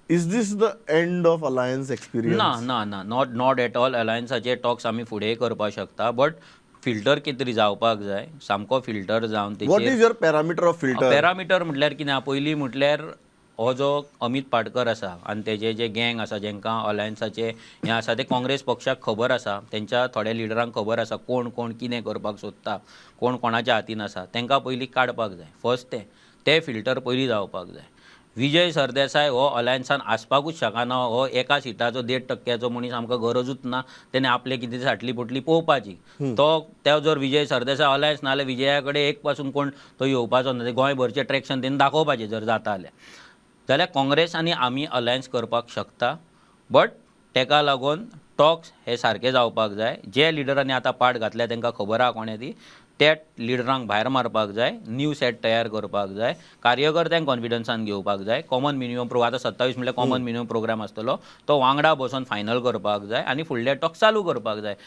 Is this the end of alliance experience? ना ना ना, not at all. अलायन्साचे टॉक्स आमी फुडें करपाक शकता, बट फिल्टर कितें तरी जावपाक जाय, सामको फिल्टर जावन. What is your parameter of filter? Parameter म्हटल्यार कितें आहा, पयलीं म्हटल्यार हो जो अमीत पाटकर आसा आनी तेजे जे गँग आसा, जेंकां अलायन्साचे हें आसा, ते काँग्रेस पक्षाक खबर आसा, तेंच्या थोड्या लिडरांक खबर आसा कोण कोण कितें करपाक सोदता, कोण कोणाच्या हातीन आसा. तेंकां पयलीं काडपाक जाय. फर्स्ट तें ते फिल्टर पयलीं जावपाक जाय. विजय सरदेसाय हो अलायन्सान आसपाकूच शकना. हो एका सिटाचो 1.5 टक्क्याचो मनीस, आमकां गरजूच ना. तेणे आपले कितें साटली पोटली पळोवपाची. तो तो जर विजय सरदेसाय अलायन्स ना जाल्यार विजया कडेन एक पासून कोण तो येवपाचो ना. ते गोंयभरचें ट्रॅक्शन तेणी दाखोवपाचें. जर जाता जाल्यार, जाल्यार काँग्रेस आनी आमी अलायन्स करपाक शकता, बट तेका लागून टॉक्स हे सारके जावपाक जाय. जे लिडरांनी आतां पाट घातल्या, तांकां खबर आहा कोणें ती, त्या लिडरांक भायर मारपाक जाय, न्यू सेट तयार करपाक जाय, कार्यकर्त्यांक कॉन्फिडन्सान घेवपाक जाय. कॉमन मिनिमम प्रो आतां 27 म्हळ्यार कॉमन मिनिमम प्रोग्राम आसतलो, तो वांगडा बसून फायनल करपाक जाय आनी फुडले टॉक्स चालू करपाक जाय.